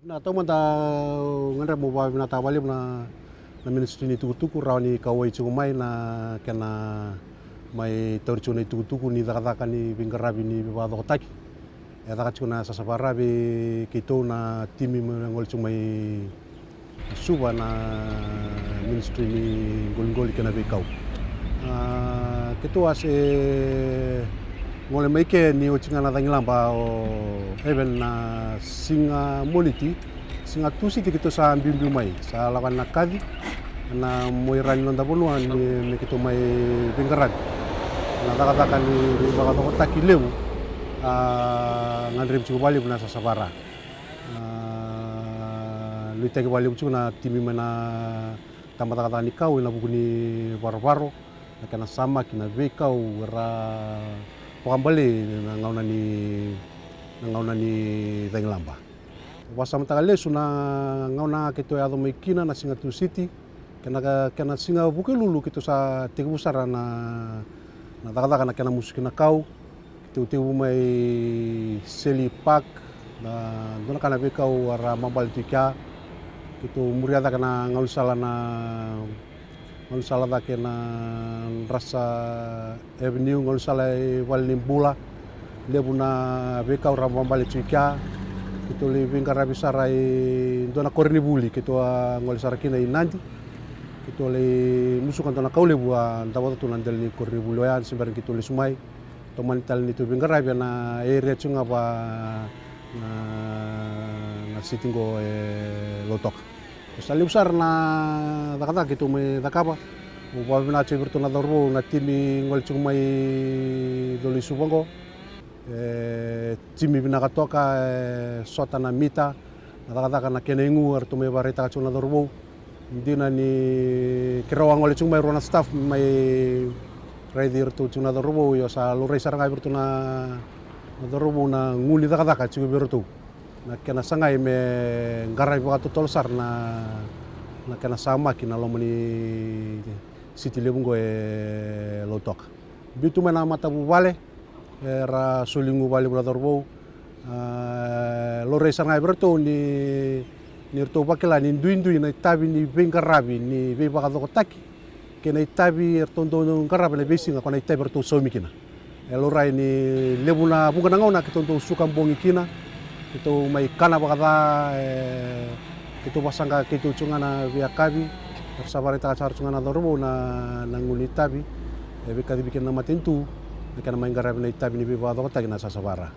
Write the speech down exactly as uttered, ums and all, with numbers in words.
Na taumada, au gadreva meu vakavinavinakataka vakalevu na, na ministry ni tukutuku, rawa ni kauwai tiko mai na kena mai tauri tiko na itukutuku ni cakacaka ni veiqaravi ni veivakacokotaki e caka tiko na Sasavara vei keitou na timi mai gole tiko mai Suva, na ministry ni qoliqoli kei na veikau. A, keitou a se gole mai ke ni oti ga na cagilaba o Evan na siga Moniti, siga Tusiti keitou sa biubiu mai, sa lako yani na kaci ena muaira ni noda vanua ni me keitou mai veiqaravi na cakacaka ni veivakacokotaki levu a gadrevi tiko vakalevu na Sasavara. A, nuitaki vakalevu tiko na timi mai na tabacakacaka ni kau ena vuku ni varovaro, na kena samaki na veikau era vakabalei na gauna ni, na gauna ni cagilaba. Vakasamataka lesu na gauna keitou yaco mai kina na siga Tusiti, kei na, kei na siga Vukelulu keitou sa tekivu sara na, na cakacaka na kena musuki na kau. Keitou tekivu mai Seli Park, na dua na ka na veikau era mabale tu i kea. Keitou muria cake na gaunisala na, gaunisala cake na Drasa Avenue, gaunisala i valenibula. Levu na veikau era mabale tu i kea. Keitou lai veiqaravi sara i dua na koronivuli keitou a gole sara kina i Nadi. Keitou lai musuka dua na kau levu a davo tu na dela ni koronivuli oya, se bera ni keitou lesu mai. Tomani tale ni tou veiqaravi ena area tiko ga va na, na city qo e Lautoka. Sa levu sara na cakacaka keitou mai cakava. Au vakavinavinaka tiko vei iratou na cauravou na timi gole tiko mai Coloi Suva qo. E timi vinaka toka, e sota na mita. Na cakacaka na kena igu eratou mai vakaraitaka tiko na cauravou. Dina ni keirau a gole tiko mai rua na staff mai raici iratou tiko na cauravou, io sa laurai sara ga vei iratou na, na cauravou na gu ni cakacaka tiko vei iratou. Na kena sagai me qaravi vakatotolo sara na, na kena samaki na loma ni city levu qo e Lautoka. Biu tu mai na matavuvale, era soli gu vakalevu na cauravou. A, laurai sara ga vei iratou ni, ni ratou vakila ni duidui na itavi ni veiqaravi ni veivakacokotaki kei na itavi eratou dau qarava ena veisiga, ko na itavi eratou saumi kina. E laurai ni levu na vuqa na gauna keitou dau suka bogi kina, keitou mai kana vakaca, e, keitou vasaqa keitou tiko ga na veiyakavi. Era sa vakaraitaka sara tiko ga na cauravou na, na gu ni itavi e veikacivi kina na matanitu, na kena mai qaravi na itavi ni veivakacokotaki na Sasavara.